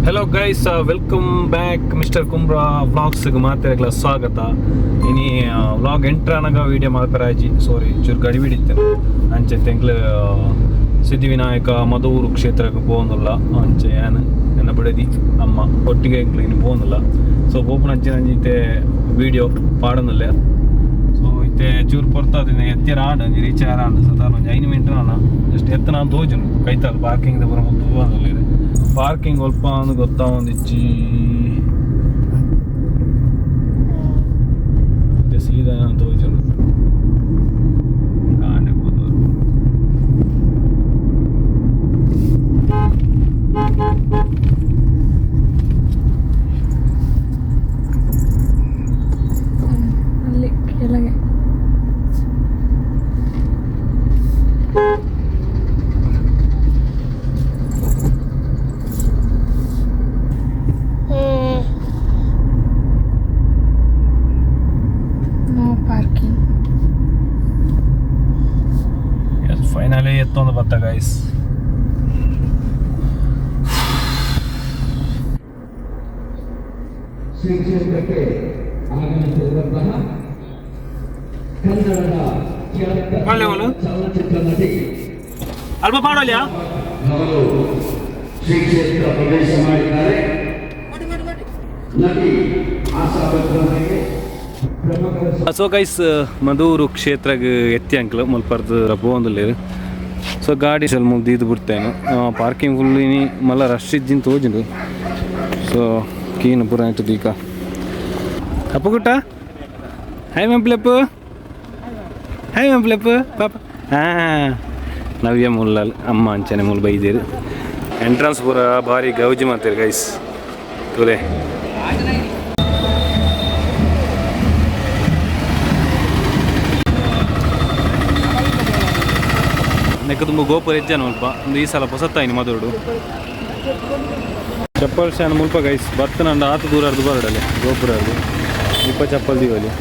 Hello guys, welcome back mister Kumbra vlogs ಮಾತೆರೆಗ್ಲ ಸ್ವಾಗತ. ಇನಿ vlog ಎಂಟ್ರಾನಗ video ಮಲ್ಪೆರಾಜಿ, ಸಾರಿ, ಚೂರು ಗಡಿಬಿಡಿತ್ತೆ. ಅಂಚೆ ತೆಂಕ್ಲು ಸಿದ್ಧಿವಿನಾಯಕ ಮಧೂರು ಕ್ಷೇತ್ರಕ್ಕೆ ಪೋವೊಂದುಲ್ಲ. ಅಂಚೆ ಯಾನ್, ಎನ್ನ ಬಿಡದಿ, ಅಮ್ಮ ಒಟ್ಟಿಗೆ ಎಂಕ್ಲು ಇನಿ ಪೋವೊಂದುಲ್ಲ. ಸೊ ಪೋಪುನ ಅಂಚಿನ ಅಂಚಿತೆ ವೀಡಿಯೋ ಪಾಡೊಂದುಲ್ಲೆ. ಸೊ ಇತ್ತೆ ಚೂರು ಪೊರ್ತಾದಿನ ಎತ್ತಿರ ಆಂಡ್, ಒಂಜಿ ರೀಚ್ ಆರ ಆಂಡ್. ಸಾಧಾರಣ ಒಂಜಿ 5 ಮಿನಿಟ್ ಆನ ಜಸ್ಟ್ ಎತ್ತನ ತೋಜುಂಡು. ಕೈತಾಲ್ ಪಾರ್ಕಿಂಗ್ ದ ಪೂರ ಮುತ್ತು. ಪಾರ್ಕಿಂಗ್ ಒಲ್ಪ ಅಂದ್ ಗೊತ್ತಾವೊಂದಿಜ್ಜಿ. ಇತ್ತೆ ಸೀದಾ ತೋಜುಂಡು, ಕಾಂಡೆ ಪೋದು. ಅಲ್ಲಿ ಕೆಳಗೆ. No parking. ಫೈನಲಿ ಎತ್ತೊಂದು ಬತ್ತ ಗೈಸ್. ಶ್ರೀ ಕ್ಷೇತ್ರಕ್ಕೆ ಆಗಮಿಸಿರುವಂತಹ ಕನ್ನಡದ ಖ್ಯಾತ ಒಳ್ಳೆ. ಚಲನಚಿತ್ರ ನಟಿ ಅಲ್ಪ ಪಾಡೋಲ್ಯಾ. ಅವರು ಶ್ರೀ ಕ್ಷೇತ್ರ ಪ್ರವೇಶ ಮಾಡಿದ್ದಾರೆ. ನಟಿ ಆಶಾ ಭಟ್ ಪ್ರಮುಖ. ಸೊ ಗೈಸ್, ಮಧೂರು ಕ್ಷೇತ್ರಗ್ ಎತ್ತಿ ಅಂಕ್ಲು ಮುಲ್ಪರ್ದು ಪೋವೊಂದುಲ್ಲೆರ್. ಸೊ ಗಾಡಿ ಸಲ್ ಮುಲ್ ದೀದ್ ಬಿಡ್ತೇನೆ. ಪಾರ್ಕಿಂಗ್ ಫುಲ್ ಇನಿ ಮಲ್ಲ ರಶ್ ಇಜ್ಜಿನ್ ತೋಜುಂಡು. ಸೊ ಕೀನ್ ಪೂರ ಆಯ್ತು ದೀಕ. ಅಪ್ಪು ಗುಟ್ಟ, ಹಾಯ್ ಮಂಪ್ಲೆಪ್ಪು, ಹಾಯ್ ಮಂಪ್ಲೆಪ್ಪು ಪಾಪ. ಹಾಂ, ನವ್ಯ ಮುಲ್ಲಲ್, ಅಮ್ಮ ಅಂಚನೆ ಮುಲ್ ಬೈದೇರು. ಎಂಟ್ರನ್ಸ್ ಪೂರ ಭಾರಿ ಗೌಜಿ ಮಾಡ್ತೀರಿ ಗೈಸ್, ತೂಲೆ. ನೆಕ್ಕ ತುಂಬ ಗೋಪುರ ಹೆಜ್ಜಾನ ಮುಲ್ಪ. ಒಂದು ಈ ಸಲ ಪೊಸತ್ತಾಯಿನಿ ಮಧುರುಡು ಚಪ್ಪಲ್ ಶಾನ್ ಮುಲ್ಪ ಗೈಸ್. ಬತ್ತನಂಡ ಆತ ದೂರ ಅರ್ದು ಬರಡಲೆ ಗೋಪುರ ಅರ್ದು ಇಪ್ಪ ಚಪ್ಪಲ್ ದೀವಲಿ.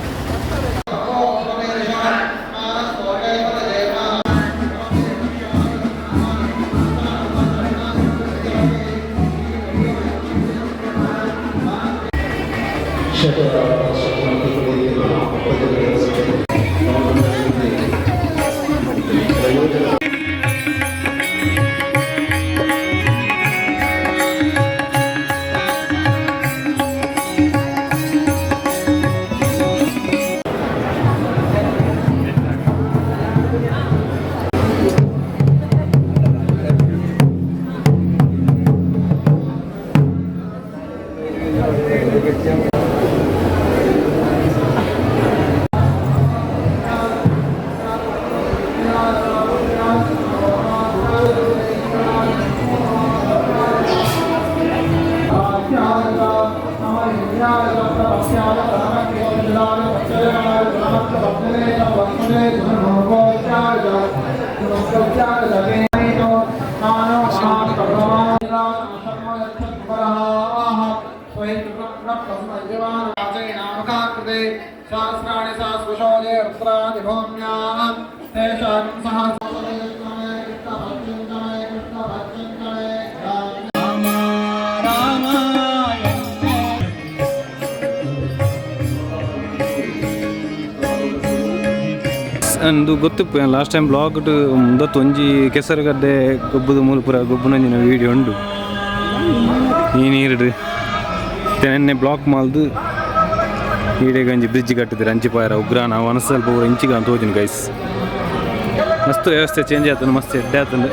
సహస్రాణి సహస్రశోజే రుద్రాది భూమ్యాం తేషాం సహస్ర. ಅಂದು ಗೊತ್ತಿಪ್ಪು, ಲಾಸ್ಟ್ ಟೈಮ್ ಬ್ಲಾಗ್ ಮುಂದತ್ತು ಒಂಜಿ ಕೆಸರುಗಡ್ಡೆ ಗೊಬ್ಬುದು ಮೂಲ ಪೂರ ಗೊಬ್ಬುನಂಜಿನ ವೀಡಿಯೋ ಉಂಡು. ಈ ನೀರುಡು ನೆನ್ನೆ ಬ್ಲಾಕ್ ಮಾಲ್ದು ಈಡೆಗ್ ಒಂಜಿ ಬ್ರಿಡ್ಜ್ ಕಟ್ಟಿದ್ರು ಅಂಚಿಪಾಯರ ಉಗ್ರಾಣ ವನಸಲ್ಪ ಪೂರ ಇಂಚಿಗ ಅಂತ ತೋಜುಂಡು ಗೈಸ್. ಮಸ್ತ್ ವ್ಯವಸ್ಥೆ ಚೇಂಜ್ ಆತಂಡು, ಮಸ್ತ್ ಎಡ್ಡೆ ಆತಂಡು.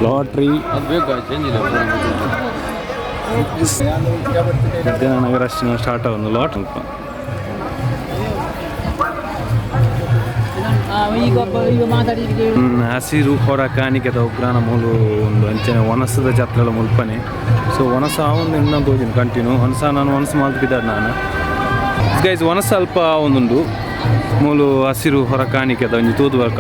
ಲಾಟ್ರಿ ನಗರ ಸ್ಟಾರ್ಟ್ ಆಗೋದು ಲಾಟ್ ಅಲ್ಪ. ಹಸಿರು ಹೊರ ಕಾಣಿಕೆದ ಉಗ್ರಾಣ ಮೂಲು ಒಂದು ಅಂಚನೆ ವನಸದ ಜಾತ್ರೆಲ ಮುಲ್ಪನೆ. ಸೊ ವನಸ ಒಂದು ಇನ್ನೊಂದು ತೋಜಿನ ಕಂಟಿನ್ಯೂ ವನಸ. ನಾನು ವನಸು ಮಲ್ತಿದ್ದಾನೆ ನಾನು ಗೈಸ್. ವನಸ ಅಲ್ಪ ಒಂದುಂಡು ಮೂಲು ಹಸಿರು ಹೊರ ಕಾಣಿಕೆದ ಒಂಜಿ ತೂದು ಬರ್ಕ.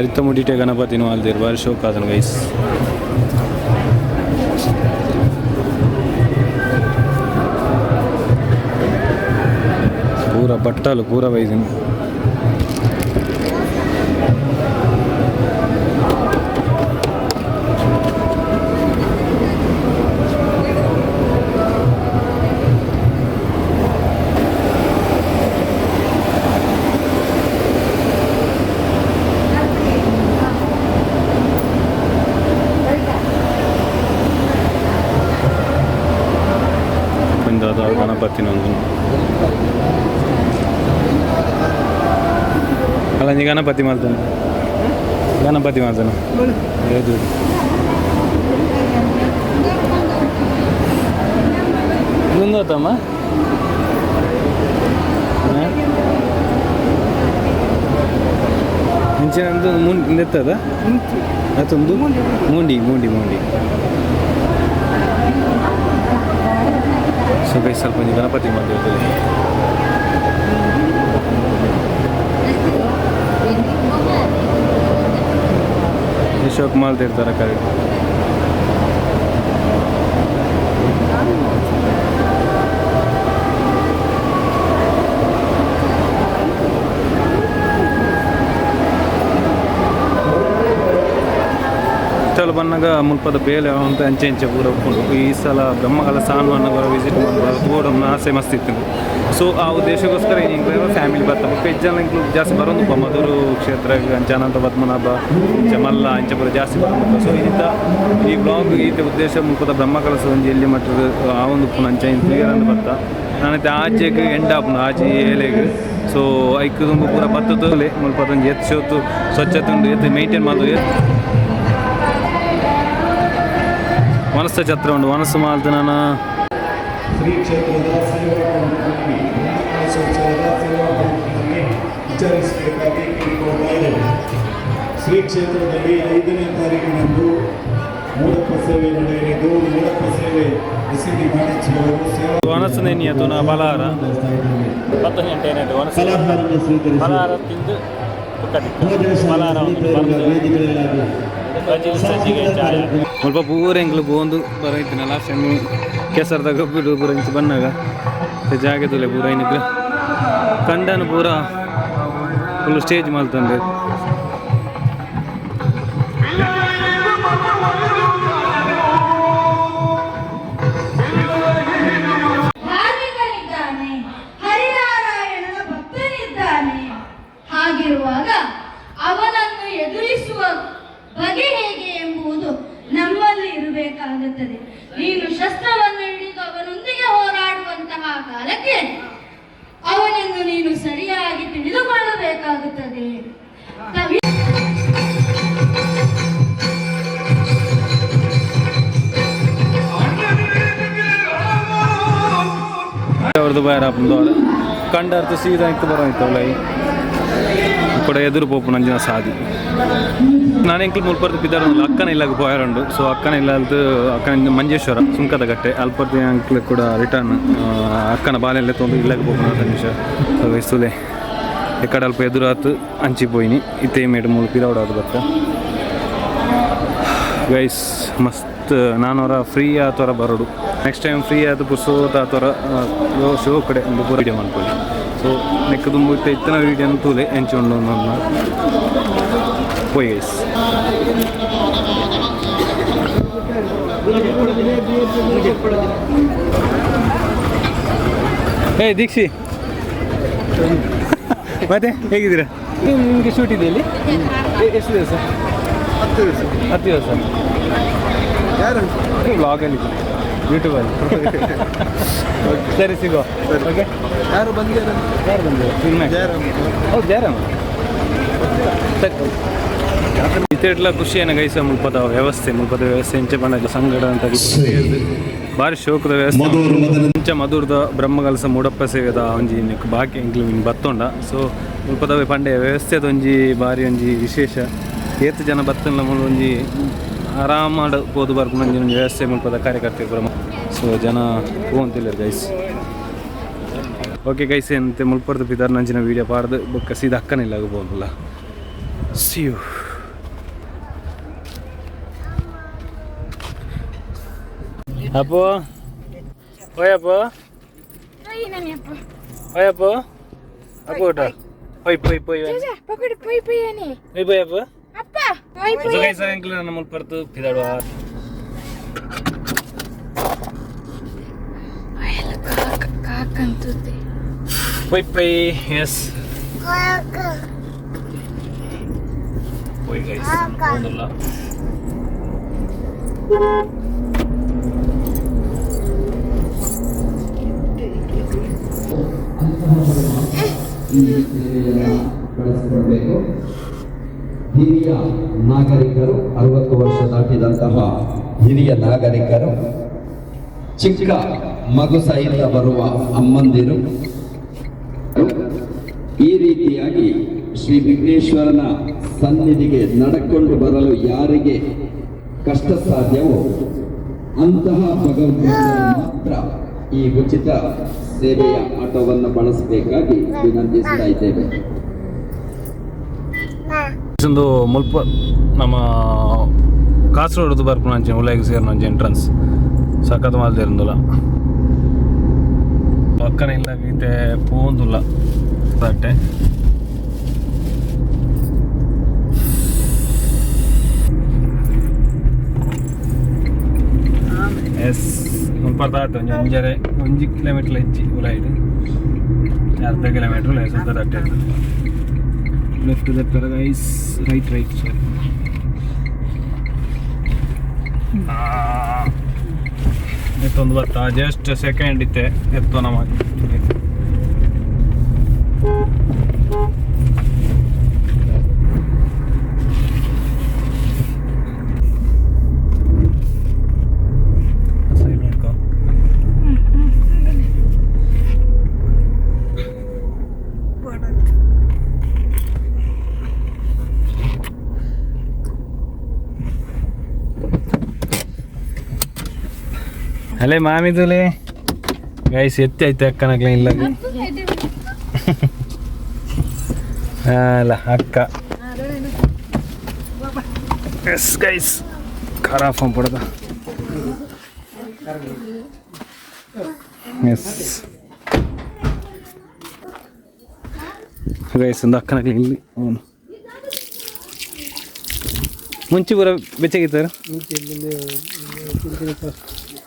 ಅರಿತ ಮುಡಿಟೆ ಗಣಪತಿನ ಮಾಲ್ದೇರ್ ಬಾರಿ ಶೋಕ್ ಆತನ ಗೈಸ್. ಪೂರ ಬಟ್ಟಲು ಪೂರ ಬೈದಿನ. ಗಣಪತಿನ ಒಂದು ಅಲ್ಲ ನೀ ಗಣಪತಿ ಮಾಡ್ತಾನೆ, ಗಣಪತಿ ಮಾಡ್ತಾನೆ. ಏದು ಮುಂದೋತಮ್ಮ ಮುಂಚಿನ ಮುಂದೆತ್ತದ ಅದೊಂದು ಮುಂಡಿ ಮುಂಡಿ ಮುಂಡಿ. ಸೊ ಗೈಸ್ ಸ್ವಲ್ಪ ಗಣಪತಿ ಮಾಡ್ತಿರ್ತದೆ. ಶೋಕ್ ಮಾಡ್ತಿರ್ತಾರೆ ಕರೆಕ್ಟ್. ಇತ್ತಲು ಬನ್ನಾಗ ಮುಲ್ಪದ ಬೇಲೆ ಅಂತ ಅಂಚೆ ಅಂಚೆ ಪೂರ ಉಪ್ಪುಂಡು. ಈ ಸಲ ಬ್ರಹ್ಮಕಲ ಸಾನ್ವನ್ನ ವಿಸಿಟ್ ಮಾಡ್ಬೋದು ತೋಡಮ್ನ ಆಸೆ ಮಸ್ತ್ ಇತ್ತು. ಸೊ ಆ ಉದ್ದೇಶಕ್ಕೋಸ್ಕರ ಏನು ಫ್ಯಾಮಿಲಿ ಬರ್ತಾ ಪೆಜ್ಜನ ಇಂಕ್ಲು ಜಾಸ್ತಿ ಬರೋದು ಮಧುರು ಕ್ಷೇತ್ರ ಅಂಚೆ ಅನಂತ ಪದ್ಮನಾಭ ಅಂಚೆ ಮಲ್ಲ ಅಂಚೆ ಪೂರ ಜಾಸ್ತಿ ಬರೋದು. ಸೊ ಇಂಥ ಈ ಬ್ಲಾಗ್ ಈತ ಉದ್ದೇಶ ಮುಲ್ಪದ ಬ್ರಹ್ಮಕಲಸ ಒಂಜಿ ಎಲ್ಲಿ ಮಟ್ಟದ ಆ ಒಂದು ಉಪ್ಪುನ ಅಂಚೆ ಕ್ಲಿಯರ್ ಅಂತ ಬರ್ತಾ ನಾನೈತೆ ಆಚೆಗೆ ಎಂಡ್ ಆಪುನ ಆಚೆ ಏಲೆಗ್. ಸೊ ಐಕ್ ದುಂಬು ಪೂರ ಬತ್ತದಲ್ಲೇ ಮುಲ್ಪದ ಒಂಜಿ ಎತ್ತು ಸೋತು ಸ್ವಚ್ಛತೆ ಉಂಡು ಎತ್ತು ಮೇಂಟೈನ್ ಮಾಡೋದು. ವನಸ್ಸ ಛತ್ರ ಉಂಡು ವನಸ್ಸು ಮಾಲ್ತ ನಾನು ಶ್ರೀ ಕ್ಷೇತ್ರದ ಸೇವಾ ಕಂಪನಿ ಬ್ರಹ್ಮಕಲಶೋತ್ಸವದ ಸೇವಾ ಕಂಪನಿಯಲ್ಲಿ ವಿಚಾರಿಸಬೇಕಾಗಿ ಕೇಳಿಕೊಳ್ತಾ ಇದ್ದೇವೆ. ಶ್ರೀ ಕ್ಷೇತ್ರದಲ್ಲಿ 5ನೇ ತಾರೀಕಿನಂದು ಮೂಡಪ್ಪ ಸೇವೆ ನಡೆಯಲಿದ್ದು, ಮೂಡಪ್ಪ ಸೇವೆ ಎಸ್ ಡಿ ಮಾಣಿಚ್ಯವರು ಸೇವಾ ವನಸ್ಸು ನೆನೆಯತು ನಾ ಫಲಹಾರ ನಡೆಸ್ತಾ ಇದ್ದೇವೆ. 10 ಗಂಟೆ ಏನಾಯ್ತು ವನಸ್ಸು ಫಲಾಹಾರವನ್ನು ಸ್ವೀಕರಿಸಿ ಫಲಹಾರ ತಿಂದು ಭೋಜನಶಾಲೆ ವೇದಿಕೆಗಳಾಗಿ ಸ್ವಲ್ಪ ಪೂರ ಎಂಕ್ಲು ಪೋಂದು ಬರೈತಿನ ಲಾಸ್ಟ್ ಟೈಮ್ ಕೆಸರ್ದಾಗ ಬಿಡು ಪೂರ ಇಂಚ ಬನ್ನಾಗ ಜಾಗದಲ್ಲೇ ಪೂರ ಏನಿದ್ರೆ ಕಂಡನ ಪೂರ ಫುಲ್ ಸ್ಟೇಜ್ ಮಲ್ತಂದೆ. ಧಾರ್ಮಿಕನಿದ್ದಾನೆ, ಹರಿನಾರಾಯಣನ ಭಕ್ತನಿದ್ದಾನೆ. ಹಾಗಿರುವಾಗ ಅವನನ್ನು ಎದುರಿಸುವ ಬಗೆ ಹೇಗೆ ಎಂಬುದು ನಮ್ಮಲ್ಲಿ ಇರಬೇಕಾಗುತ್ತದೆ. ನೀನು ಶಸ್ತ್ರವನ್ನು ಹಿಡಿದು ಅವನೊಂದಿಗೆ ಹೋರಾಡುವಂತಹ ಕಾಲಕ್ಕೆ ಅವನನ್ನು ನೀನು ಸರಿಯಾಗಿ ತಿಳಿದುಕೊಳ್ಳಬೇಕಾಗುತ್ತದೆ. ಅವ್ರದ್ದು ಬಾಯರ್ ಆಪುಂಡು ಕಂಡರ್ತು ಸೀದಾ ಇತ್ತು ಬರೋ ಇತ್ತವಲ್ಲ ಕೂಡ ಎದುರು ಪೋಪು ನಂಜಿನ ಸಾದಿ. ನಾನು ಎಂಕ್ಲು ಮುಲ್ಪರ್ದು ಪಿದಾರೊಂದು ಅಕ್ಕನ ಇಲ್ಲಾಗ ಪೋಯರುಂಡು. ಸೊ ಅಕ್ಕನ ಇಲ್ಲಲ್ದು ಅಕ್ಕನ ಮಂಜೇಶ್ವರ ಸುಂಕದ ಗಟ್ಟೆ ಅಲ್ಪರ್ದು ಅಂಕ್ಲು ಕೂಡ ರಿಟರ್ನ್ ಅಕ್ಕನ ಬಾಲೆಲ್ಲ ತೊಂದು ಇಲ್ಲಾಗ ಪೋಪುನ ನಿಮಿಷ. ಸೊ ಇಸ್ತುಲೆ ಎಕ್ಕಡ ಅಲ್ಪ ಎದುರಾತು ಅಂಚಿ ಪೋಯಿನಿ ಇತ್ತೇ ಮೇಡು ಮೂಲು ಪಿರವಡಾದು ಬತ್ತ ಗೈಸ್. ಮಸ್ತ್ ನಾನವರ ಫ್ರೀ ಆತವರ ಬರೋಡು ನೆಕ್ಸ್ಟ್ ಟೈಮ್ ಫ್ರೀ ಆತು ಪುರ್ಸೋತ್ ಆತವರ ಶೋ ಕಡೆ ಒಂದು ಪೂರ ವೀಡಿಯೋ ಮಾಡ್ಕೊಳ್ಳಿ. ಸೊ ನೆಕ್ ದುಂಬು ಇತ್ತ ಇತ್ತನ ವೀಡಿಯೋನ ತೂಲೆ ಎಂಚು ಉಂಡು ಪೋಯ್ ಗೈಸ್. ಏ ದೀಕ್ಷಿ, ಮತ್ತೆ ಹೇಗಿದ್ದೀರಾ? ನಿಮಗೆ ಶೂಟ್ ಇದೆ ಇಲ್ಲಿ ಎಷ್ಟು ದಿವಸ? 10 ದಿವಸ. 10 ದಿವಸ. ಯಾರು? ಬ್ಲಾಗಲ್ಲಿ, ಯೂಟ್ಯೂಬಲ್ಲಿ. ಸರಿ ಸಿಗೋ. ಓಕೆ. ಯಾರು ಬಂದಿದ್ದಾರೆ? ಯಾರು ಬಂದಿದ್ದಾರೆ? ಜಯರಾಮ್. ಹೌದು ಜಯರಾಮ್. ಸರಿ. ಇತ್ತೆಟ್ಲ ಖುಷಿ ಏನ ಗೈಸ ಮುಲ್ಪದ ವ್ಯವಸ್ಥೆ, ಮುಲ್ಪದ ವ್ಯವಸ್ಥೆ ಇಂಚ ಪಂಡ ಸಂಗಡ ಅಂತ ಬಾರಿ ಶೋಕದ ವ್ಯವಸ್ಥೆ. ಇಂಚ ಮಧುರದ ಬ್ರಹ್ಮಕಲಸ ಮೂಡಪ್ಪ ಸೇವೆದ ಒಂಜಿ ಬಾಕಿ ಎಂಕ್ಲು ಬತ್ತೊಂಡ. ಸೊ ಮುಲ್ಪದವೆ ಪಂಡೆ ವ್ಯವಸ್ಥೆದ ಒಂಜಿ ಬಾರಿ ಒಂಜಿ ವಿಶೇಷ. ಏತ್ ಜನ ಬತ್ತಲ್ಲ ಮೂಲು ಒಂಜಿ ಆರಾಮಾಡ್ ಪೋದು ಬರ್ಪುನ ಒಂಜಿ ಒಂಜಿ ವ್ಯವಸ್ಥೆ ಮುಲ್ಪದ ಕಾರ್ಯಕರ್ತರು. ಸೊ ಜನ ಪೋವಂತಿಲ್ಲ guys. Okay guys, ಎಂತೆ ಮುಲ್ಪರ್ದು ಪಿದಾರ್ ನಂಚಿನ ವೀಡಿಯೋ ಪಾಡ್ದು ಬೊಕ್ಕ ಸೀದಾ ಅಕ್ಕನಿಲ್ಲ ಪೋಂದುಲ್ಲ. See you. Appu ಓಯ್ ಅಪ್ಪು, ಓಯ್ ಅಪ್ಪು, ಅಪ್ಪು ಊಟ ಪೊಯ್ ಪೊಯ್ ಪೊಯ್ ಪೊಯ್ ಪೊಯ್ ಪೊಯ್ ಅಪ್ಪು. ಅಪ್ಪ ಪೊಯ್. ಸೊ ಗೈಸ್, ಎಂಕ್ಲು ನನ್ನ ಮುಲ್ಪರ್ದು ಪಿದಾಡುವ. ಕಾಕಂತುತ್ತೆ. ಪೊಯ್ ಪೊಯ್. ಎಸ್ ಪೊಯ್ ಗೈಸ್, ಒಂದಲ್ಲ. ಈ ಸೇವೆಯನ್ನು ಬಳಸಿಕೊಳ್ಬೇಕು. ಹಿರಿಯ ನಾಗರಿಕರು, 60 ವರ್ಷ ದಾಟಿದಂತಹ ಹಿರಿಯ ನಾಗರಿಕರು, ಚಿಕ್ಕ ಮಗು ಸಹಿತ ಬರುವ ಅಮ್ಮಂದಿರು, ಈ ರೀತಿಯಾಗಿ ಶ್ರೀ ವಿಘ್ನೇಶ್ವರನ ಸನ್ನಿಧಿಗೆ ನಡ್ಕೊಂಡು ಬರಲು ಯಾರಿಗೆ ಕಷ್ಟ ಸಾಧ್ಯವೋ ಅಂತಹ ಭಗವಂತರು ಮಾತ್ರ ಈ ಉಚಿತ ಸೇವೆಯ ಆಟೋವನ್ನು ಬಳಸಬೇಕಾಗಿ ವಿನಂತಿಸ್ತಾ ಇದ್ದೇವೆ. ಒಂದು ಮುಲ್ಪ ನಮ್ಮ ಕಾಸರಗೋಡು ಬರ್ಪುನ ಅಂಚೆ ಉಲಾಯಿಗ್ ಸೇರ್ನ ಒಂಜಿ ಎಂಟ್ರೆನ್ಸ್ ಸಖತ್ ಮಲ್ದಿರಂದುಲ. ಪಕ್ಕನ ಇಲ್ಲ ಇತ್ತೆ ಪೋಂದುಲ್ಲ ತಟ್ಟೆ. ಎಸ್, ಮುಲ್ಪ ತಾತ ಒಂಜಿ ಒಂಜರೆ ಒಂಜಿ ಕಿಲೋಮೀಟರ್ ಹೆಚ್ಚಿ ಉಲಾಯಿಡ್, ಅರ್ಧ ಕಿಲೋಮೀಟರ್ ಉಲಾಯಿ ಸುತ್ತ ತಟ್ಟೆ. Left left guys, right right, sorry. ಎತ್ತೊಂದು ಬತ್ತ ಜಸ್ಟ್ ಸೆಕೆಂಡ್ ಇತ್ತೆ ಎತ್ತೋ ನಮ್ಮ. ಸೈಡ್ ನೋಡ್ಕೊ. ಅಲ್ಲೇ ಮಾಮಿದುಲೆ ಗೈಸ್, ಎತ್ತಿ ಐತೆ ಅಕ್ಕನಗ್ಲ ಇಲ್ಲ ಅಲ್ಲ ಅಕ್ಕ. ಎಸ್ ಗೈಸ್, ಖರಾಫ್ ಪಡದ. ಎಸ್ ಗೈಸ್, ಒಂದು ಅಕ್ಕನಗ್ಲ ಇಲ್ಲಿ ಅವನು ಮುಂಚೆ ಪೂರ ಬೆಚ್ಚಗಿತ್ತಾರೆ.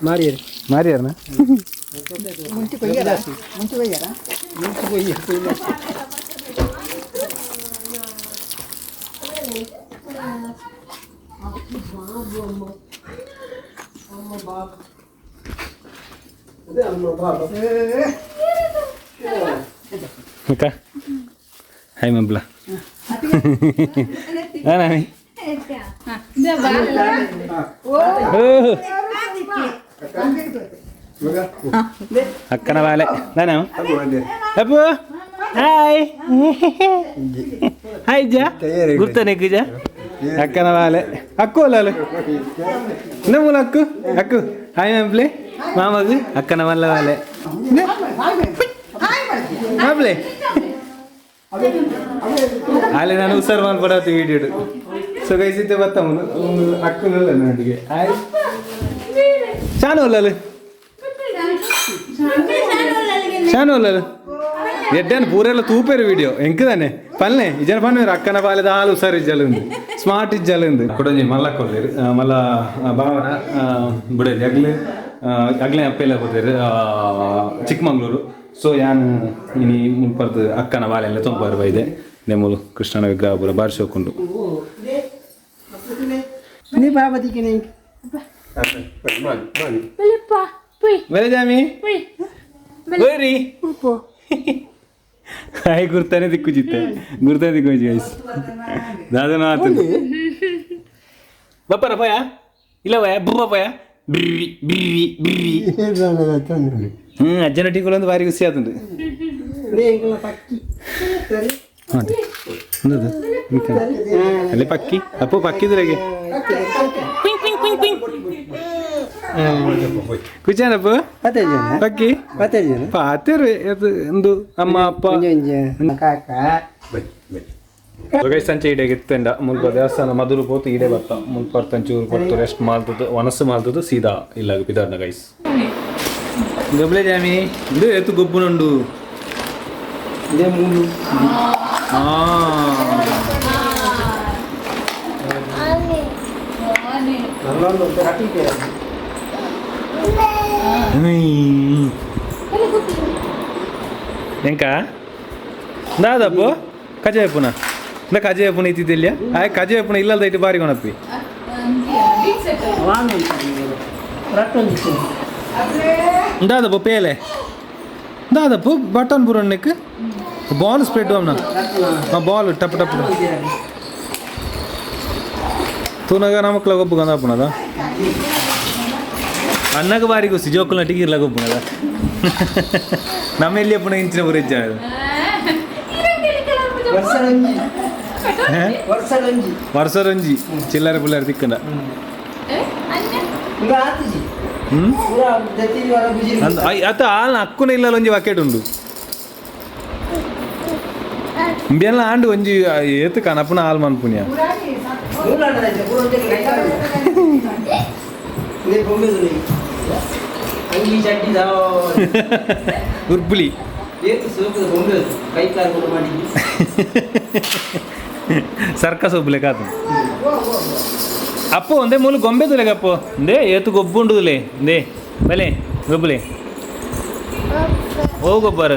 ಮಾರಿಯರು. ಮಾರಿಯಾರನ. ಮುಂಚೆ ಕೊಯ್ಯ. ಅಕ್ಕ ಹಾಯ್ ಮಬ್ಲ. ನಾನಿ ಅಕ್ಕನ ಬಾಲೆ ನಾನು. ಅಪ್ಪು ಹಾಯ್ ಹಾಯ್ ಜಾ ಗುರ್ತಾನೆ ಜಾ ಅಕ್ಕನ ಬಾಲೆ ಅಕ್ಕು ಅಲ್ಲ ಮೂಲ ಅಕ್ಕು ಅಕ್ಕು ಹಾಯ್ ಮಾಮ್ಲೆ ಮಾಮಗು ಅಕ್ಕನ ಮಲ್ಲ ಬಾಲೆ ಮಾಮ್ಲೆ ಅಲ್ಲಿ ನಾನು ಹುಷಾರು ಮಾಡ್ಬಿಡತ್ತಿ video. So guys, ಇತ್ತೆ ಬತ್ತವನು ಅಕ್ಕನಲ್ಲ ನನ್ನೊಟ್ಟಿಗೆ. ಹಾಯ್ ಶಾನು ಅಲ್ಲ, ಶಾನು ಅಲ್ಲ ಎಡ್ಡನ್ ಪೂರೆಲ್ಲ ತೂಪೇರು ವಿಡಿಯೋ ಎಂಕದಾನೆ ಪಲ್ನೆ ಇಜನ ಪನ್ನೇರು ಅಕ್ಕನ ಬಾಲೆದ ಹಾಲು ಹುಷಾರು ಇಜ್ಜಲು ಸ್ಮಾರ್ಟ್ ಇಜ್ಜಲು ಕೊಡೊಂಜಿ ಮಲ್ಲ ಕೊಡ್ಲೇರು ಮಲ್ಲ ಭಾವನ ಬಿಡಲಿ ಅಗ್ಲೆ ಅಗ್ಲೆ ಅಪ್ಪೆಲ್ಲ ಕೊಡ್ತೇರು ಚಿಕ್ಕಮಂಗ್ಳೂರು. ಸೊ ಯಾನ್ ಇನಿ ಮುಲ್ಪರ್ದು ಅಕ್ಕನ ಬಾಲೆಲ್ಲ ತೊಂಪಾರು ಬೈದೆ ನೆಮ್ಮೂಲು ಕೃಷ್ಣನ ವಿಗ್ರಹ ಪೂರ ಬಾರಿ ಶೋಕುಂಡು. ಪೊಯ್. ಬೆಲೆ ಜಾಮಿ ಪೊಯ್. ಗೋರಿ. ಆಯ್ ಗುರ್ತಾನೆ ದಿಕ್ಕು ಜಿತ್ತೆ ಗುರ್ತಾನೆ ದಿಕ್ಕು ಗೈಸ್ ದಾದನ ಆತು ಬಪ್ಪರ ಪಯ ಇಲ್ಲ ಪಯ ಬುಬ್ಬ ಪಯ ಬಿರ್ರಿ ಬಿರ್ರಿ ಬಿರ್ರಿ. ಅಜ್ಜನ ಟೀಕುಲೊಂದು ಭಾರಿ ಖುಷಿ ಆತುಂಡು. ಅದೇ ಅಲ್ಲಿ ಪಕ್ಕಿ ಅಪ್ಪು ಪಕ್ಕಿದ್ರೆಗೆ ಕುಚಾನಪ್ಪ ಪಕ್ಕಿ ಪಾತೇರು ಎಂದು ಅಮ್ಮ ಅಪ್ಪ. ಗೈಸ್ ಸಂಚೆ ಇಡೆ ಇತ್ತೆಂಡ ಮುಲ್ಪ ದೇವಸ್ಥಾನ ಮದುರು ಪೋತು ಇಡೆ ಬತ್ತ ಮುಲ್ಪ ತಂಚೂರು ಕೊಟ್ಟು ರೆಸ್ಟ್ ಮಾಡ್ತದ್ದು ವನಸ್ಸು ಮಾಡ್ತದ್ದು ಸೀದಾ ಇಲ್ಲ ಪಿದಾರ್ನ ಗೈಸ್. ಗೊಬ್ಲೆ ಜಾಮಿ ಇದು ಎತ್ತು ಗೊಬ್ಬುನುಂಡು. ಎಂಕ ದಾದಪ್ಪು ಕಜೆ ಪುನ ಇಂದ ಕಜೆ ಪುನ ಇತ್ತಿದ್ದಿಲ್ಲ ಆಯ್ ಕಜೆ ಪುನ ಇಲ್ಲದ ಇಟ್ಟು ಬಾರಿ ಕೊಣಪ್ಪಿ. ದಾದಪ್ಪು ಪೇಲೆ ದಾದಪ್ಪು ಬಟನ್ ಪುರಣ್ಣಕ್ಕೆ ಬಾಲ್ ಸ್ಪ್ರೆಡ್ ಅಮ್ನ ಬಾಲ್ ಟಪ್ ಟಪ್ ತೂನಗ ನಮಕ್ಲ ಗೊಬ್ಬು ಗಂದಾಪುನದ ಅಣ್ಣಗ ಬಾರಿ ಖುಷಿ ಜೋಕುಲ ಟಿಗಿರ್ಲ ಗೊಬ್ಬುನದ ನಮ್ಮ ಎಲ್ಲಿ ಪುನ ಇಂಚಿನ ಪುರ ಇಜ್ಜ ವರ್ಷರಂಜಿ ಚಿಲ್ಲರೆ ಪುಲ್ಲರೆ ತಿಕ್ಕಂಡ. ಅತ್ತ ಆಲ್ನ ಅಕ್ಕುನ ಇಲ್ಲ ಒಂಜಿ ಬಕೆಟ್ ಉಂಡು ಇಂಬೆಲ್ಲ ಆಂಡು ಒಂಜಿ ಏತು ಕನಪುನ ಆಲ್ ಮನ್ಪುನಿಯ. ಉರ್ಪುಲಿ ಸರ್ಕಸ್ ಒಬ್ಬಲೆ ಕಾತು ಅಪ್ಪು ಒಂದೇ ಮೂಲು ಗೊಂಬೆ ತುಲೆಗ ಅಪ್ಪು ಇಂದೇ ಏತು ಗೊಬ್ಬು ಉಂಡುದುಲೆ ಇಂದೇ ಬಲೆ ಗೊಬ್ಬಲೆ ಓ ಗೊಬ್ಬರ.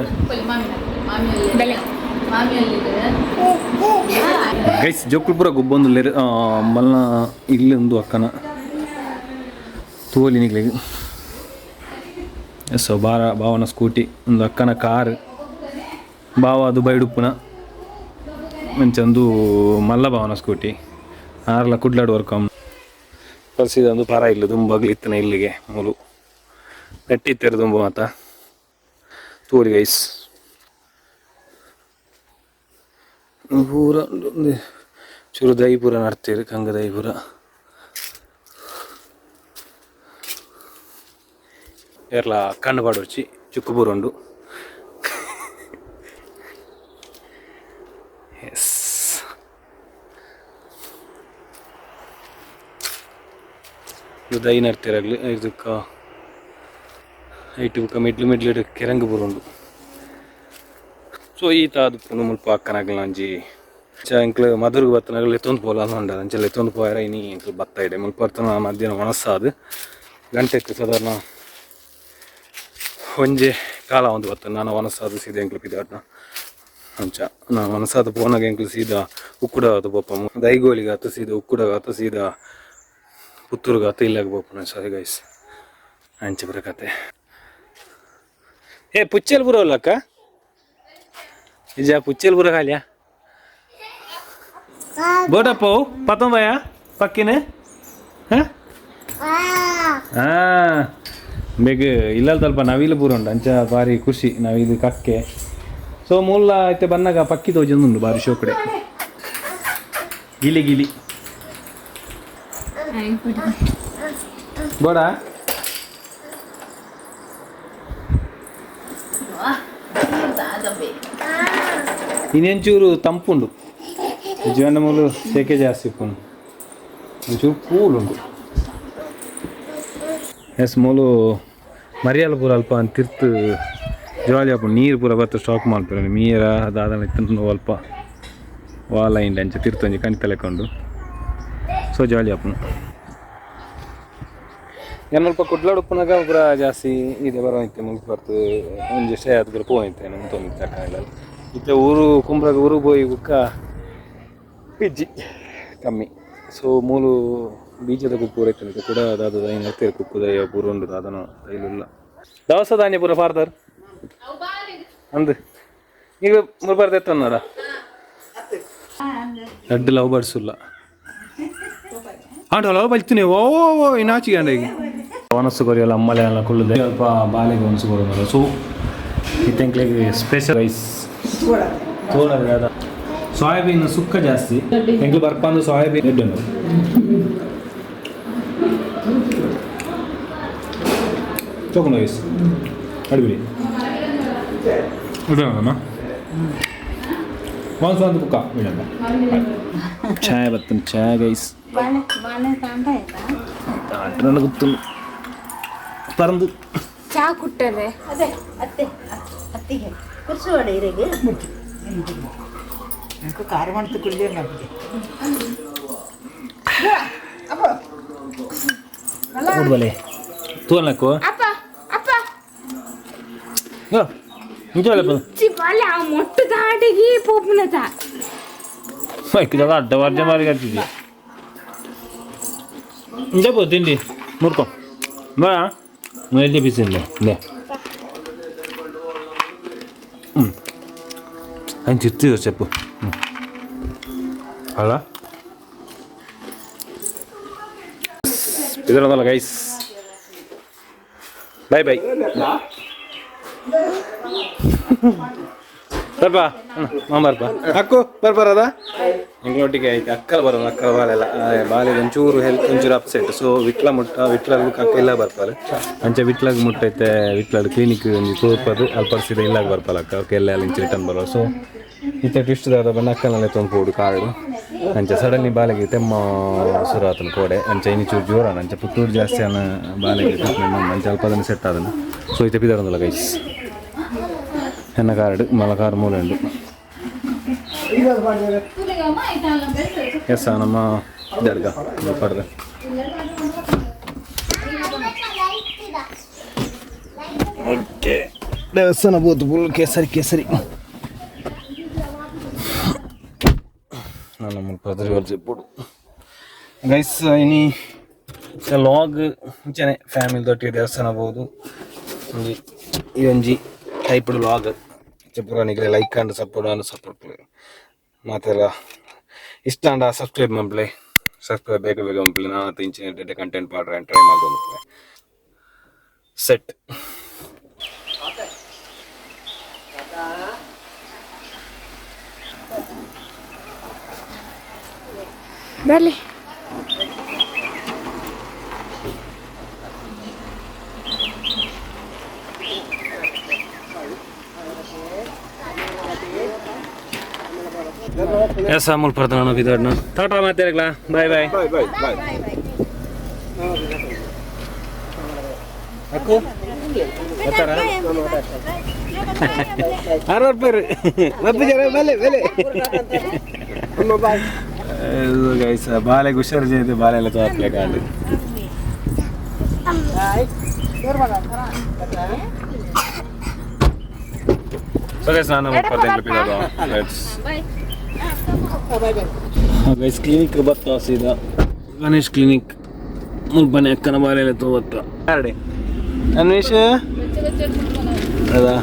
ಗೈಸ್ ಜೋಕುಲ್ಪುರ ಗೊಬ್ಬೊಂದು ಮಲ್ನ ಇಲ್ಲಿ ಒಂದು ಅಕ್ಕನ ತೋಲಿ ನಿಗ್ಲಿಗ್ ಸೊ ಬಾರ ಭಾವನ ಸ್ಕೂಟಿ ಒಂದು ಅಕ್ಕನ ಕಾರ್ ಭಾವ ದುಬೈ ಉಡುಪುನ ಮಂಚಂದು ಮಲ್ಲ ಭಾವನ ಸ್ಕೂಟಿ ಆರ್ಲ ಕುಡ್ಲಾಡ್ ವರ್ಕ್ ಒಂದು ಪರ ಇಲ್ಲ ದುಂಬಗ್ಲಿ ಇತ್ತನ ಇಲ್ಲಿಗೆ ಮೂಲು ನೆಟ್ಟಿತ್ತೆರ ದುಂಬು ಮಾತ ತೋರಿ ಗೈಸ್ ಪೂರ ಚೂರು ದೈಪುರ ನಡ್ತೀರಿ ಕಂಗ ದೈಪುರ ಏರ್ಲ ಕಣ್ಣು ಪಾಡೊರ್ಚಿ ಚುಕ್ಕು ಉಂಡು. ಎಸ್ ಇದು ದೈ ನಡ್ತಿರಾಗ್ಲಿ ಇದಕ್ಕೆ ಐಟು ಬುಕ್ಕ ಮಿಡ್ಲು ಮಿಡ್ಲು ಕೆರಂಗು ಪೂರ ಉಂಡು. ಸೊ ಈತ ಅದು ಪುನ ಮುಲ್ಪ ಅಕ್ಕನಾಗಲ ಒಂಜಿ ಎಂಕ್ಲು ಮಧುರ್ಗ್ ಬತ್ತನಾಗಲಿ ಎತ್ತೊಂದು ಪೋಲ ಉಂಡ ಅಂಚೆಲ್ಲ ಎತ್ತೊಂದು ಪೋಯರ ಇನಿ ಎಂಕ್ಲು ಬತ್ತ ಇದೆ ಮುಲ್ಪ ಬರ್ತನ ಮಧ್ಯಾಹ್ನ ಒಣಸಾದು ಗಂಟೆ ಇತ್ತು ಸಾಧಾರಣ ಒಂಜೆ ಕಾಲ ಒಂದು ಬತ್ತ ನಾನು ಒಣಸಾದು ಸೀದಾ ಎಂಕ್ಲು ಪಿದಾಡ್ನ ಅಂಚ ನಾ ಒಣಸಾದ ಪೋನಾಗ ಎಂಕ್ಲು ಸೀದಾ ಉಕ್ಕುಡ ಆತು ಪೋಪ ದೈಗೋಲಿಗೆ ಆತು ಸೀದಾ ಉಕ್ಕುಡ ಆತು ಸೀದಾ ಪುತ್ತೂರ್ಗೆ ಆತು ಇಲ್ಲಾಗ ಪೋಪನ ಸರಿ ಗೈಸ್ ಅಂಚೆ ಬರಕತೆ. ಏ ಪುಚ್ಚೆಲ್ ಬರೋಲ್ಲಕ್ಕ ನಿಜ ಪುಚ್ಚೆಲ್ ಬುರ ಖಾಲಿಯಾ ಬೋಟಪ್ಪ ಪತ್ತೊಂಬಯ ಪಕ್ಕಿನ ಹಾಂ ಬೇಗ ಇಲ್ಲ ಸ್ವಲ್ಪ ನವಿಲು ಪೂರ ಉಂಟು ಅಂಚ ಭಾರಿ ಖುಷಿ ನವಿಲು ಕಕ್ಕೆ. ಸೊ ಮೂಲ ಐತೆ ಬನ್ನಾಗ ಪಕ್ಕಿ ತೋಜೊಂದುಂಡು ಭಾರಿ ಶೋಕಡೆ ಗಿಲಿ ಗಿಲಿ ಬೋಡ ಇನ್ನೆಂಚೂರು ತಂಪುಂಡು ಜೀವನ ಮೂಲು ಸೆಕೆ ಜಾಸ್ತಿ ಇಪ್ಪುಂಡು ಒಂಚೂರು ಕೂಲ್ ಉಂಡು. ಎಸ್ ಮೂಲು ಮರಿಯಾಲ ಪೂರ ಅಲ್ಪ ತಿರ್ತು ಜಾಲಿ ಆಪುಂಡು ನೀರು ಪೂರ ಬತ್ತು ಸ್ಟಾಕ್ ಮಾಡ್ತಾರೆ ಮೀರ ದಾದನ ಇತ್ತು ಅಲ್ಪ ವಾಲ ಇಂಡ ಅಂಚ ತಿರ್ತು ಒಂಜಿ ಕಣಿತಲೆಕೊಂಡು ಸೊ ಜಾಲಿ ಆಪುಂಡು. ಏನು ಮುಲ್ಪ ಕುಡ್ಲಾಡ್ ಉಪ್ಪುನಾಗ ಪೂರ ಜಾಸ್ತಿ ಇದೆ ಬರೋ ಐತೆ ಮುಲ್ಪ ಬರ್ತು ಒಂಜಿ ಸ್ಟೇ ಆದ್ ಪೂರ ಪೋವೈತೆ ನಮ್ಗೆ ತೊಂದರೆ ಅಕ್ಕ ಇತ್ತೆ ಊರು ಕುಂಬ್ರಾಗ ಊರು ಪೋಯಿ ಬುಕ್ಕ ಇಜ್ಜಿ ಕಮ್ಮಿ. ಸೊ ಮೂಲು ಬೀಜದ ಕುಪ್ಪು ಐತೆ ಕೂಡ ದಾದ ಐನ್ ಕುಪ್ಪು ದಯ ಪೂರ ಉಂಡು ದಾದನ ಇಲ್ಲ ದವಸ ಧಾನ್ಯ ಪೂರ ಫಾರ್ದರ್ ಅಂದ್ ಈಗ ಮುರ್ಬಾರ್ದು ಎತ್ತన్నాರ ಲಡ್ಡು ಲವ್ ಬರ್ಡ್ಸ್ ಇಲ್ಲ ಆಂಡ ಲವ್ ಬಲ್ತೀನಿ ಓ ಓ ಇನ್ನಾಚಿಗೆ ಅಂಡ ಈಗ ಒನಸು ಕೊರಿಯಲ್ಲ ಅಮ್ಮಲೆ ಎಲ್ಲ ಕುಳ್ಳುದೆ ಸ್ವಲ್ಪ ಬಾಲೆಗೆ ಒನಸು ಕೊರೋಲ್ಲ. ಸೊ ಇತ್ತೆಂಕ್ಲೆಗ್ ಸ್ಪೆಷಲ್ ರೈಸ್ ತೋಡ ಸೋಯಾಬೀನ್ ಸುಕ್ಕ ಜಾಸ್ತಿ ಎಂಕ್ಲು ಬರ್ಪಂದು ಸೋಯಾಬೀನ್ ಎಡ್ಡು ತಗೊಂಡು ರೈಸ್ ಅಡಿಬಿಡಿ ಇಡೋಣ ಒಂದು ಒಂದು ಬುಕ್ಕ ಬಿಡಲ್ಲ ಛಾಯ್ ಬರ್ತೇನೆ ಛಾಯ್ ಗೈಸ್ ಆಟನ ಗೊತ್ತು ಪರಂದು ಚಾ ಕುಟ್ಟರೆ ಅದೇ ಅತ್ತೆ ಅತ್ತಿಗೆ ಕುರ್ಸುವಾಡ ಇರಗೆ నాకు కారం అంటూ కుళ్ళే ಬಲೆ ತೋರ್ಲಕ್ಕು ಅಪ್ಪ ಅಪ್ಪ ನಿಜವಲ್ಲ ಚಿ ಬಾಲೆ ಆ ಮೊಟ್ಟು ದಾಟಿಗೆ ಪೋಪುನತ ಬೈಕ್ ಅಡ್ಡ ವರ್ಜೆ ಮಾರಿ ಕಟ್ಟಿದ್ದೆ ನಿಜ ತಿಂಡಿ ಮುರ್ಕೊ ಬೇಡ ಎಲ್ಲಿ ಪೀಸ್ ಇಲ್ಲ ಲೇ ಹ್ಞೂ ಹಂಗೆ ತಿರ್ತಿದ್ರು ಸೆಪ್ಪು. ಹ್ಞೂ ಅಲ್ಲ ಇದರಲ್ಲ ಗೈಸ್. ಬಾಯ್ ಬಾಯ್ ಬರ್ಪಾ ಮಾಮ ಬರ್ಪಾ ಅಕ್ಕು ಬರ್ಬಾರದ ಎಂಗ್ಲೊಟ್ಟಿಗೆ ಆಯ್ತು. ಅಕ್ಕಲ ಬರೋಣ ಅಕ್ಕಲ ಬಾಲೆಲ್ಲ ಬಾಲೆಗೆ ಒಂಚೂರು ಹೆಲ್ತ್ ಒಂಚೂರು ಅಪ್ಸೆಟ್. ಸೊ ವಿಟ್ಲ ಮುಟ್ಟ ವಿಟ್ಲ ಅಕ್ಕ ಇಲ್ಲ ಬರ್ಪಾರೆ ಅಂಚೆ ವಿಟ್ಲಾಗ ಮುಟ್ಟೈತೆ ವಿಟ್ಲಾಡ್ ಕ್ಲಿನಿಕ್ ಒಂಜಿ ತೋರ್ಪದು ಅಲ್ಪರ್ಸಿದ ಇಲ್ಲಾಗ ಬರ್ಪಲ್ಲ ಅಕ್ಕ ಓಕೆ ಎಲ್ಲ ಅಲ್ಲಿ ರಿಟರ್ನ್ ಬರೋ. ಸೊ ಇತ್ತೆ ಟ್ವಿಸ್ಟ್ ದಾದ ಬಣ್ಣ ಅಕ್ಕನಲ್ಲೇ ತೊಂಪೋಡು ಕಾರ್ಡು ಅಂಚೆ ಸಡನ್ಲಿ ಬಾಲೆಗೆ ತೆಮ್ಮ ಸುರಾತನ ಕೋಡೆ ಅಂಚೆ ಇನಿ ಚೂರು ಜೋರಾನ ಅಂಚೆ ಪುತ್ತೂರು ಜಾಸ್ತಿ ಅನ್ನ ಬಾಲೆಗೆ ಟ್ರೀಟ್ಮೆಂಟ್ ಅಂಚೆ ಅಲ್ಪ ಅದನ್ನು ಸೆಟ್ ಆದನು. ಸೊ ಇತ್ತೆ ಪಿದಾಡೊಂದಲ್ಲ ಗೈಸ್ ಎನ್ನ ಕಾರ್ಡ್ ಮಲ ಕಾರ್ ಮೂಲೆ ಉಂಡು. ಎಸ್ ನಮ್ಮ ದರ್ಗಾ ಪಡ್ದೆ ಓಕೆ ದೇವಸ್ಥಾನ ಬೋದು ಫುಲ್ ಕೇಸರಿ ಕೇಸರಿ ನನ್ನ ಮುಲ್ಪ చెప్పుడు ಗೈಸ್. ಇನಿ ಲಾಗ್ ಮುಂಚೆನೆ ಫ್ಯಾಮಿಲಿ ದೊಟ್ಟಿಗೆ ದೇವಸ್ಥಾನ ಬೋದು ಒಂಜಿ ಈ ಒಂಜಿ ಟೈಪ್ಡ್ ಲಾಗ್ ಪೂರ ನಿಗಲೆ ಲೈಕ್ ಅಂಡ್ ಸಪೋರ್ಟ್ ಅಂಡ್ ಸಪೋರ್ಟ್ ಮಾತೆಲ್ಲ ಇಷ್ಟ ಅಂಡ ಸಬ್ಸ್ಕ್ರೈಬ್ ಮಂಪ್ಲೆ ಸಬ್ಸ್ಕ್ರೈಬ್ ಬೇಗ ಬೇಗ ಮಂಪ್ಲೆ ನಾನು ಇಂಚಿನ ಕಂಟೆಂಟ್ ಪಾಡ್ರೆ ಟ್ರೈ ಮಾಡ್ಕೊಂಡು ಸೆಟ್. ಬರ್ಲಿ. ಎಸ್ ಅಮೂಲ್ ಪ್ರಧಾನ ಬಿದೋಡ್ನ ಟಾಟಾ ಮಾತಾಡಗ್ಲಾ bye bye bye bye bye. ಅಕ್ಕು ಬರ್ತಾರಾ? ಆರು ರೂಪಾಯಿ ಮತ್ತೆ ಜರ ಬೆಲೆ ಬೆಲೆ ಗೈಸ್ ಬಾಲೆಗೆ ಹುಷಾರು ചെയ്ത് ಬಾಲೆಲ್ಲ ತೋರ್ಪ್ಲೆ ಕಾಂಡು. ಸೊ ಗೈಸ್ ನಾನು let's guys clinic ಬತ್ತ ಸೀದಾ ಗಣೇಶ್ ಕ್ಲಿನಿಕ್ ಮುಲ್ಪನೆ ಅಕ್ಕನ ಬಾಲೆಲ್ಲ ತೋಬತ್ತ ಎರಡೆ ಅನ್ವೇಷ್ ಅದಾ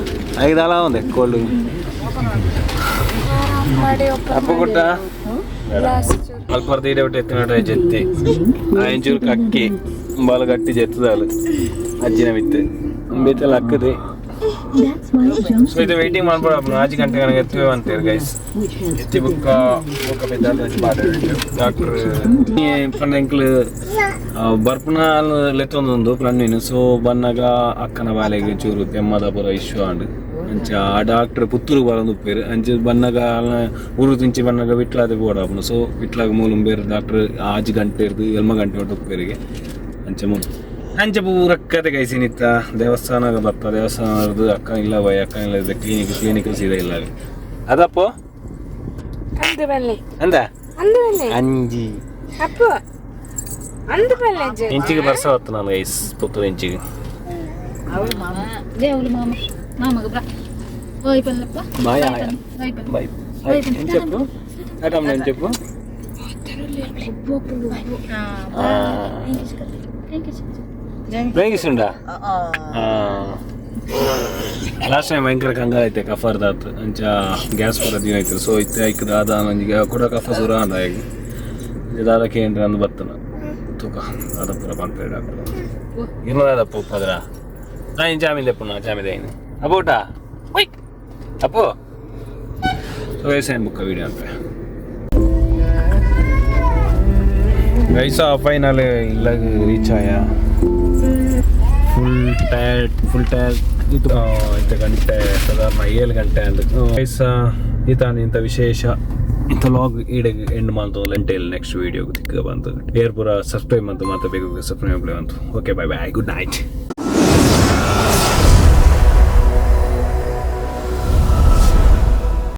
ಐದು ಅಲ ಒಂದೆ ಕೋಲ್ಡ್ ಅಪ್ಪ ಕೊಟ್ಟ ಅಲ್ಪರ್ದ ಈಡೆ ಬಿಟ್ಟು ಎತ್ತಿನ ಜೆತ್ತಿ ಆಯಂಚೂರು ಕಕ್ಕಿ ಬಾಲ ಗಟ್ಟಿ ಜೆತ್ತದಾಲು ಅಜ್ಜಿನ ಬಿತ್ತು ಬೇತೆಲ್ಲ ಅಕ್ಕದೆ. ಸೊ ಇದು ವೆಯ್ಟಿಂಗ್ ಮಾಡ್ಬೇಡ ಆಜಿ ಗಂಟೆ ಕಣಕ್ಕೆ ಎತ್ತುವೆ ಅಂತೀರಿ ಗೈಸ್. ಎತ್ತಿ ಬುಕ್ಕ ಬುಕ್ಕ ಬಿದ್ದ ಡಾಕ್ಟರ್ ಪಂಡ ಎಂಕ್ಲು ಬರ್ಪುನ ಲೆತ್ತೊಂದೊಂದು ಪ್ಲನ್ವಿನ್. ಸೊ ಬನ್ನಾಗ ಅಕ್ಕನ ಬಾಲೆಗೆ ಚೂರು ತೆಮ್ಮದ ಪೂರ ಇಶ್ಯೂ ಆಂಡ್ ಅಂಚ ಆ ಡಾಕ್ಟರ್ ಪುತ್ತೂರು ಬರೋದು ಉಪ್ಪೇರು ಅಂಚ ಬನ್ನಾಗ ಊರು ತುಂಚಿ ಬನ್ನಾಗ ವಿಟ್ಲಾದ ಬೋಡಾಪುನು. ಸೊ ವಿಟ್ಲಾಗ ಮೂಲ ಬೇರೆ ಡಾಕ್ಟರ್ ಆಜಿ ಗಂಟೆ ಇರ್ದು ಎಲ್ಮ ಗಂಟೆ ಒಟ್ಟು ಉಪ್ಪೇರಿಗೆ ಅಂಚ ಮೂಲ ಅಂಚ ಪೂರಕ್ಕತೆ ಕೈಸಿನಿತ್ತ ದೇವಸ್ಥಾನ ಬರ್ತಾ ದೇವಸ್ಥಾನ ಅಕ್ಕ ಇಲ್ಲ ಬಾಯ್ ಅಕ್ಕ ಇಲ್ಲ ಇದೆ ಕ್ಲಿನಿಕ್ ಕ್ಲಿನಿಕ್ ಸೀದಾ ಇಲ್ಲ ಅದಪ್ಪ ಅಂದು ಬಲ್ಲೆ ಅಂದ ಅಂದು ಬಲ್ಲೆ ಅಂಜಿ ಅಪ್ಪು ಅಂದು ಬಲ್ಲೆ ಇಂಚಿಗೆ ಬರ್ಸ ಹೊತ್ತು ನಾನು ಗೈಸ್ ಪುತ್ತೂರು ಇಂಚಿಗೆ ಬಾಯ್ ಬಾಯ್ ఏం చెప్పు అటమ్మ ఏం చెప్పు ప్రేగిస్తుండా. ಲಾಸ್ಟ್ ಟೈಮ್ ಭಯಂಕರ ಕಂಗಾಲ್ ಐತೆ ಕಫರ್ದಾತ್. ಅಂಚ ಗ್ಯಾಸ್ ಪೂರ ದಿನ ಐತೆ. ಸೊ ಇತ್ತೆ ಐಕ್ ದಾದ ಒಂಜಿ ಕುಡ ಕಫ ಸುರ ಅಂದ ಈಗ ದಾದ ಕೇಂದ್ರ ಅಂದ್ ಬತ್ತನ ತೂಕ ದಾದ ಪೂರ ಪನ್ಪೇಡ. ಇನ್ನು ದಾದ ಪದ್ರ ನಾ ಜಾಮೀನ್ ದೆಪ್ಪುನ ಜಾಮೀನ್ ಐನು ಅಪ್ಪು ಊಟ ಅಪ್ಪು. ಸೊ ಗೈಸ್, ಏನು ಬುಕ್ಕ ವೀಡಿಯೋ ಅಂತ ಗೈಸ. ಫೈನಲ್ ಇಲ್ಲ ರೀಚ್ ಆಯ. Full tired, full tired. ಇದು ಇಂಥ ಗಂಟೆ ಸಾಧಾರಣ 7 ಗಂಟೆ ಅಂದ್ ಗೈಸ. ಈತಾನ ಇಂಥ ವಿಶೇಷ ಇಂಥ ವ್ಲಾಗ್ ಈಡೆಗೆ ಎಂಡ್ ಮಾಡ್ತು. ಗಂಟೆ ನೆಕ್ಸ್ಟ್ ವೀಡಿಯೋ ತಿಕ್ಕ ಬಂತು. ಏರ್ ಪೂರ ಸಬ್ಸ್ಕ್ರೈಬ್ ಅಂತ ಮಾತ್ರ ಬೇಕು. ಸಬ್ಸ್ಕ್ರೈಬ್ ಬಂತು. Okay, bye bye, good night.